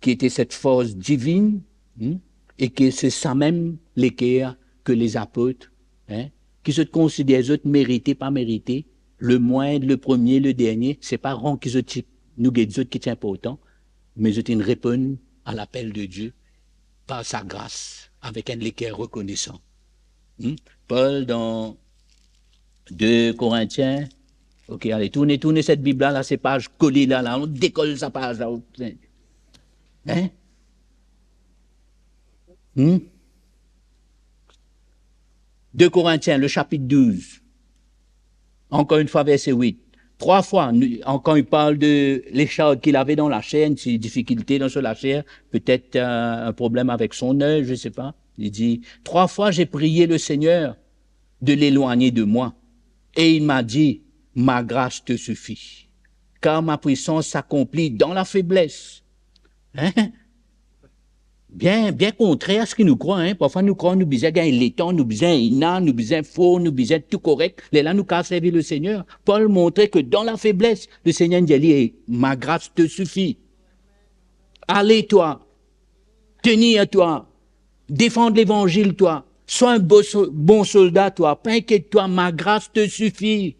qui était cette force divine, hmm, e ki se sa mem leker ke lezapot, hein, ki zot konsider zot merite, pa merite, le mwin, le premie, le dernie, se pa ran ki zot ti, nou get zot ki ti inportan, me zot inn reponn a lapel de Dieu par sa gras avek enn leker rekonesan. Hmm? Pol dan de Korintien, ok, ale, tourne, tourne set Bib la, la se paz kole la, la, nou dekol sa paz la. Hein? Hmm? De Korintien, le chapitre douze. Encore une fois, verset huit. Trois fois, nou, quand il parle de l'écharde qu'il avait dans la chair, une petite difficulté dans sa chair, peut-être, euh, un problème avec son œil, je sais pas. Il dit, trois fois, j'ai prié le Seigneur de l'éloigner de moi. Et il m'a dit, ma grâce te suffit, car ma puissance s'accomplit dans la faiblesse. Hein? Bien, bien kontrer a seki nou krwar, hein. Parfwa nou krwar nou bizin gagn letan, nou bizin ena, nou bizin for, nou bizin tou korek. Lerla nou kapav servi Lesegner. Pol montre ke dan lafebles, Lesegner dir li, "Ma grâce te suffit. Allez toi, tenir toi, défendre l'évangile toi, sois un beau so-, bon soldat toi, pas inquiète toi, ma grâce te suffit."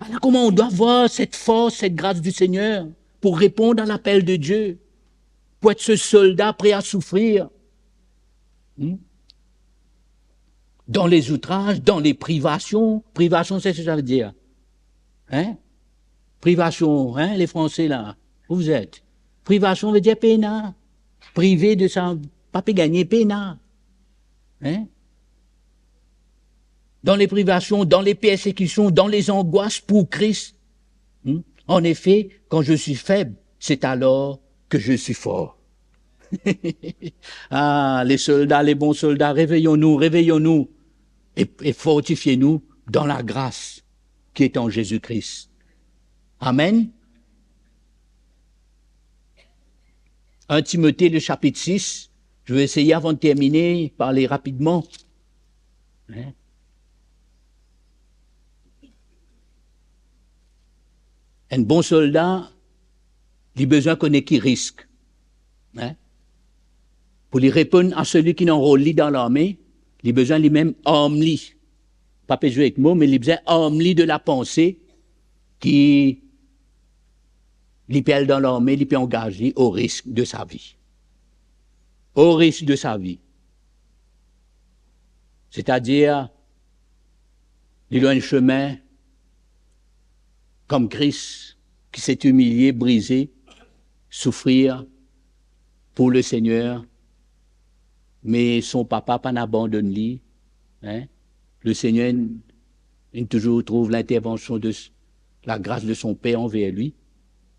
Voilà comment on doit voir cette force, cette grâce du Seigneur pour répondre à l'appel de Dieu, pour être ce soldat prêt à souffrir. Hmm? Dans les outrages, dans les privations. Privation, c'est ce que ça veut dire. Hein? Privation, hein, les Français là, où vous êtes? Privation veut dire pena. Privé de sa, pa pe gagne, pena. Hein? Dans les privations, dans les persécutions, dans les angoisses pour Christ. Hmm? En effet, quand je suis faible, c'est alors que je suis fort. Ah, les soldats, les bons soldats, réveillons-nous, réveillons-nous et, et fortifiez-nous dans la grâce qui est en Jésus-Christ. Amen. Un Timothée, le chapitre six, je vais essayer avant de terminer, parler rapidement. Hein? Un bon soldat, li bizin kone ki risk. Hein? Pou li reponn a seki inn anrol li dan larme, li bizin limem arm li. Pa pe zwe ek mo, me li bizin arm li de lapanse ki li pe al dan larme, li pe angaz li o risk de sa vi. O risk de sa vi. Setadir, li lor enn semin kom Kris, ki s'est humilié, brisé, soufrir pour le Seigneur, me son papa pa'nn abandonn li, hein. Le Seigneur, li touzour trouv lintervansion de s-, lagras de son Per anver li,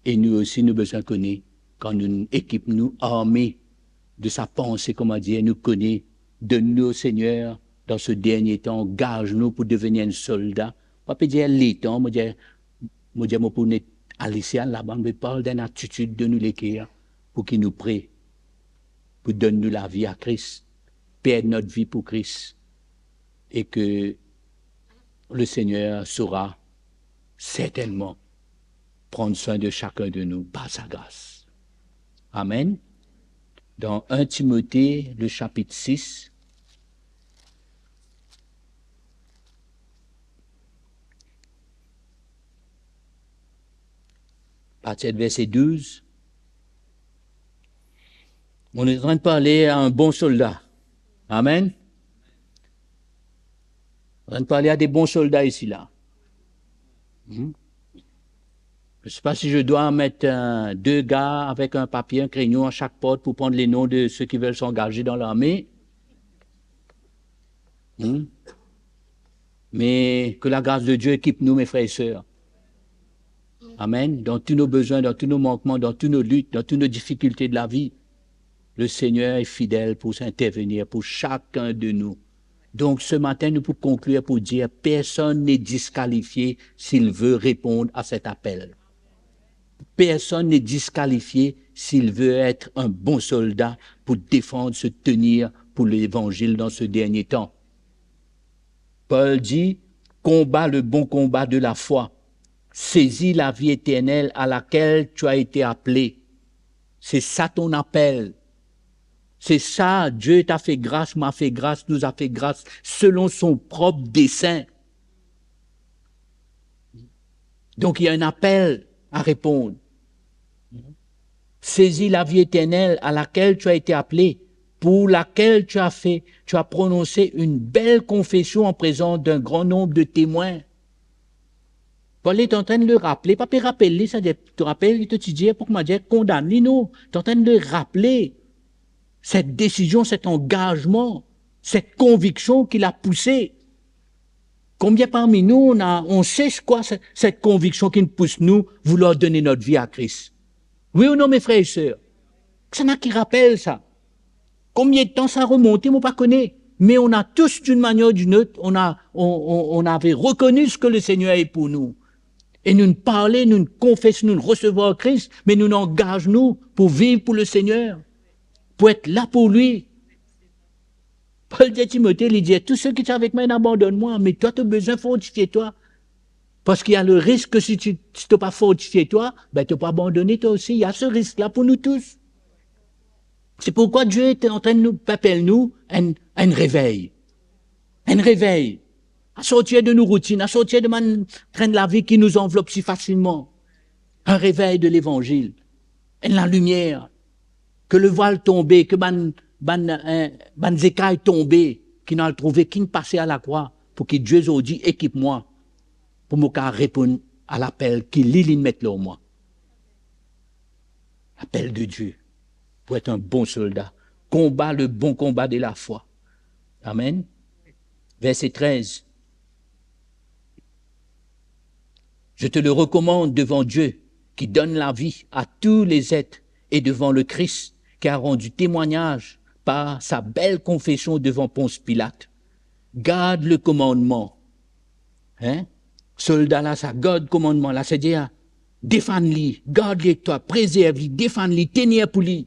e nou osi nou bizin kone, kan nou ekip nou arme de sa panse, kouma dir, nou kone, donn nou, Seigneur, dan se dernie tan, gaz nou pou devenir enn solda. Pa pe dir letan, mo dir, mo dir mo pou net al isi, al laba, mo pe parl d'enn atitid de nou leker, pou ki nou pre pou donn nou lavi a Kris, perd not vi pou Kris, e ke le Seigneur sera certainement prendre soin de chacun de nous par sa grâce. Amen. Dans un Timothée, le chapitre six, à partir de verset douze, on est en train de parler à un bon soldat. Amen. On est en train de parler à des bons soldats ici, là. Hmm? Je sais pas si je dois mettre, euh, deux gars avec un papier, un crayon à chaque porte pour prendre les noms de ceux qui veulent s'engager dans l'armée. Hmm? Mais que la grâce de Dieu équipe nous, mes frères et sœurs. Amen. Dans tous nos besoins, dans tous nos manquements, dans tous nos luttes, dans toutes nos difficultés de la vie, le Seigneur est fidèle pour intervenir pour chacun de nous. Donc, ce matin, nou pou konklir pou dir, personne n'est disqualifié s'il veut répondre à cet appel. Personne n'est disqualifié s'il veut être un bon soldat pour défendre, se tenir pour l'évangile dans ce dernier temps. Paul dit, combat le bon combat de la foi, saisis la vie éternelle à laquelle tu as été appelé. C'est ça ton appel. C'est ça, Dieu t'a fait grâce, m'a fait grâce, nous a fait grâce, selon son propre dessein. Donc, il y a un appel à répondre. Saisis la vie éternelle à laquelle tu as été appelé, pour laquelle tu as fait, tu as prononcé une belle confession en présence d'un grand nombre de témoins. Paul est en train de le rappeler, pa pe rapel li, sa dir, to rapel ki to ti dir, pou kouma dir, kondann li, non. T'es en train de le rappeler cette décision, cet engagement, cette conviction qui l'a poussé. Combien parmi nous, on a, on sait c'est quoi cette, cette conviction qui nous pousse, nous, vouloir donner notre vie à Christ? Oui ou non, mes frères et sœurs? Kisannla ki rapel sa? Konbien tan sa remonte, mo pa kone. Mais on a tous, d'une manière ou d'une autre, on a, on, on, on avait reconnu ce que le Seigneur est pour nous. E nou parle, nou konfes, nou resevwar Kris, me nou angaz nou pou viv pou Lesegner, pou et la pou li. Pol dir Timote, li dir, "Tous ceux qui sont avec moi, ils n'abandonnent moi, mais toi, tu as besoin de fortifier toi. Parce qu'il y a le risque que si tu, si tu n'as pas fortifié toi, ben, tu peux abandonner toi aussi." Il y a ce risque-là pour nous tous. C'est pourquoi Dieu est en train de nous, apel nou enn, enn revey. Enn revey. À sortir de nos routines, à sortir de bann tren lavi qui nous enveloppe si facilement. Un réveil de l'évangile. Enn lalimier. Ke le vwal tonbe, ke bann, bann, eh, bann zekay tonbe, ki nou al trouve, ki nou pase a lakrwa, pou ki Die zordi ekip mwa, pou mo kapav reponn a lapel ki li, li met lor mwa. L'appel de Dieu pour être un bon soldat. Combat le bon combat de la foi. Amen. Verset treize. Je te le recommande devant Dieu, qui donne la vie à tous les êtres, et devant le Christ, qui a rendu témoignage par sa belle confession devant Ponce Pilate. Garde le commandement. Hein? Solda la, sa gard komannman la, se dir, defann li, gard li ek twa, prezerv li, defann li, tenir pou li.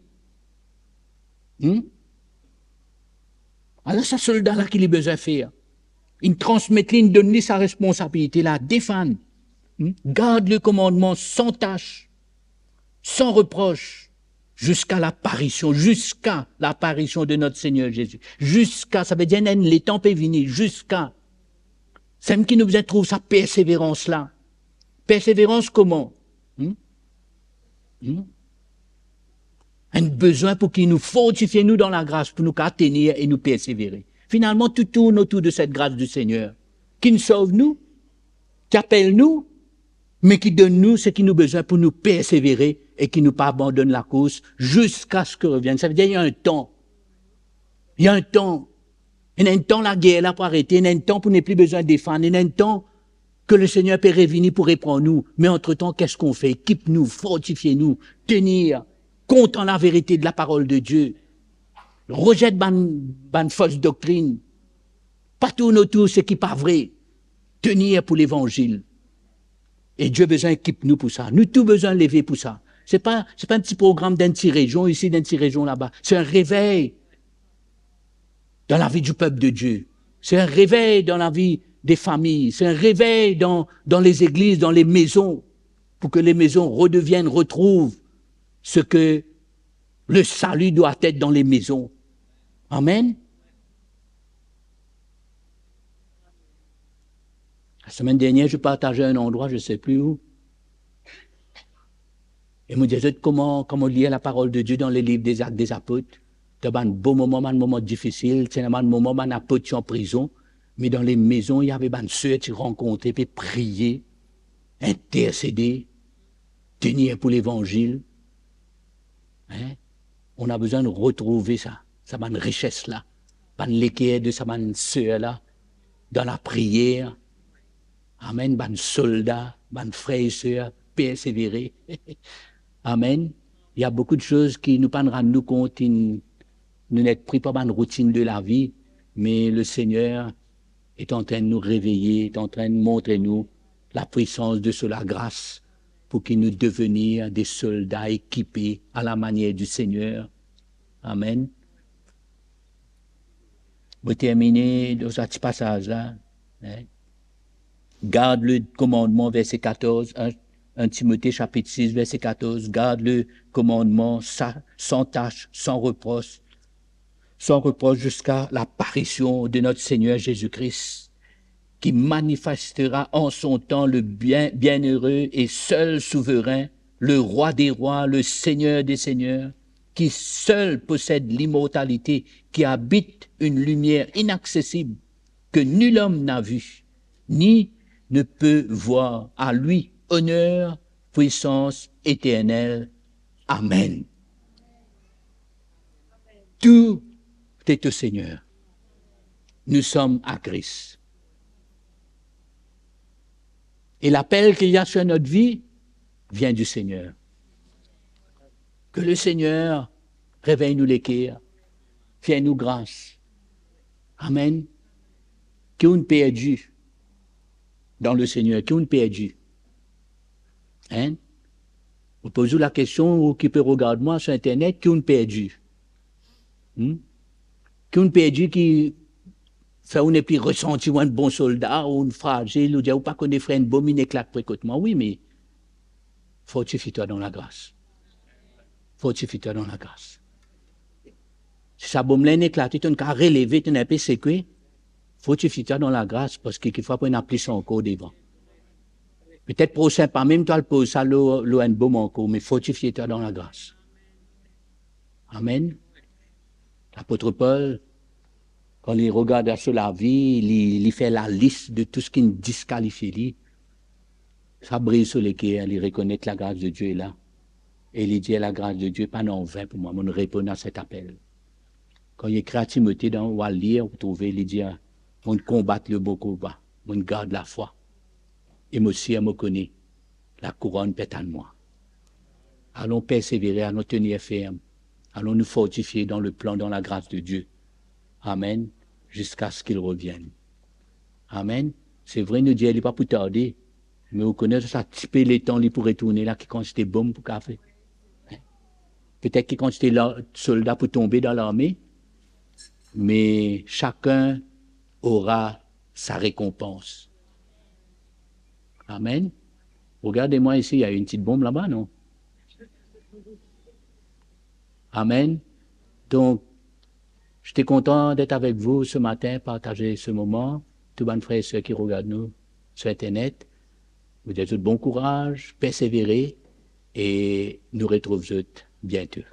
Hmm? Ala sa solda la ki li bizin fer. Inn transmet li, inn donn li sa responsabilite la, defann. Hmm? Garde le commandement sans tache, sans reproche, jusqu'à l'apparition, jusqu'à l'apparition de notre Seigneur Jésus. Jusqu'à, sa ve dir enn letan pe vini, jusqu'à. Samem ki nou bizin trouv sa perseverans la. Perseverans kouma? Hmm? Hmm? Enn bizin pou ki nou fortifie nou dan lagras, pou nou kapav tenir e nou persevere. Finalman, tou tourn otour de cette grâce du Seigneur. Ki'nn sov nou, ki apel nou, me ki donn nou seki nou bizin pou nou persevere e ki nou pa abandonn lakours ziska se ki revienn. Sa ve dir, il y a un temps. Il y a un temps. Ena enn tan lager la pou arete, ena enn tan pou nepli bizin defann, ena enn tan ke Lesegner pe revini pou repran nou. Me antretan, qu'est-ce qu'on fait? Ekip nou, fortifie nou, tenir, kont a laverite de la parole de Dieu. Rezet bann, bann fos doktrin. Pa tourn otour seki pa vre. Tenir pou levanzil. E Die bizin ekip nou pou sa. Nou tou bizin leve pou sa. Se pa, se pa enn ti program dan enn ti rezion isi, dan enn ti rezion laba. Se enn revey dan lavi di pep de Die. Se enn revey dan lavi de fami. Se enn revey dan, dan lezegliz, dan lemezon, pou ke lemezon redevienn, retrouv seki le salut doit être dans les maisons. Amen. Lasemenn dernier, je partageais un endroit, je sais plus où. E mo dir zot kouma, kan mo lir laparol de Die dan leliv Dezak dezapot, dan bann bon moman, bann moman difisil, ti ena bann moman bann apot ti an prizon, me dan lemezon, il y avait bann ser ti rankontre, pe priye, intersede, tenir pou levanzil. Hein? On a besoin de retrouver sa, sa bann rises la, bann leker de sa bann ser la, dan lapriyer. Amen. Bann solda, bann frer e ser, persevere. Amen. Il y a beaucoup de choses ki nou pa'nn rann nou kont, nou net pri par bann routine de lavi, me Lesegner est en train de nous réveiller, est en train de montrer nous la puissance de sa lagras pou ki nou devenir de solda ekipe à la manière du Seigneur. Amen. Mo termine dan sa ti pasaz la, hein. Garde le commandement, verset quatorze, un, un Timote chapitre six, verset quatorze, garde le commandement sa-, sans tache, sans reproche, sans reproche jusqu'à l'apparition de notre Seigneur Jésus-Christ, qui manifestera en son temps le bien, bienheureux et seul souverain, le Roi des rois, le Seigneur des seigneurs, qui seul possède l'immortalité, qui habite une lumière inaccessible, que nul homme n'a vue, ni ne peut voir. À lui, honneur, puissance éternelle. Amen. Tout est au Seigneur. Nous sommes à Christ. Et l'appel qu'il y a sur notre vie vient du Seigneur. Que le Seigneur réveille nou leker, fer nou gras. Amen. Ki ou'nn perdi dan Lesegner, ki ou'nn perdi? Hein? Mo poz ou lakestion, ou ki pe regard mwa sur internet, ki ou'nn perdi? Hmm? Ki ou'nn perdi ki fer ou nepli resanti ou enn bon solda, ou enn frazil, ou dir ou pa kone frer enn bom inn eklat pre kot mwa? Wi, me fortifie twa dan lagras. Fortifie twa dan lagras. Si sa bom la inn eklate, to'nn kav releve, to'nn enpe sekwe, fortifie twa dan lagras, parski kikfwa pou ena plis ankor devan. Petet prosin pa mem to al poz sa lor, lor enn bom ankor, me fortifie twa dan lagras. Amen. Lapot Pol, kan li regard so lavi, li, li fer lalis de tou seki inn diskalifie li. Sa briz so leker, li rekonet lagras de Die la. E li dir, "Lagras de Die pa ena anvin pou mwa, mo'nn reponn a set apel." Kan li ekrir a Timote, dan, ou al lir, ou trouve, li dir, "Mo'nn konbat le bon konba, mo'nn gard lafwa. E mo sir, mo kone, lakouronn pe atann mwa." Alon persevere, alon tenir ferm, alon nou fortifie dan leplan, dan lagras de Die. Amen. Ziska se ki li revienn. Amen. Se vre, nou dir li pa pou tarde, me ou kone sa tipe letan li pou retourne la, ki kantite bom pou kav fer. Petet ki kantite la, solda pou tonbe dan larme, me sakenn aura sa rekonpans. Amen. Regardez-moi ici, il y a une petite bombe là-bas, non? Amen. Donc, j'étais content d'être avec vous ce matin, partager ce moment. Tou bann frer e ser ki regard nou sur internet, mo dir zot bon kouraz, persevere, e nou retrouv zot biento.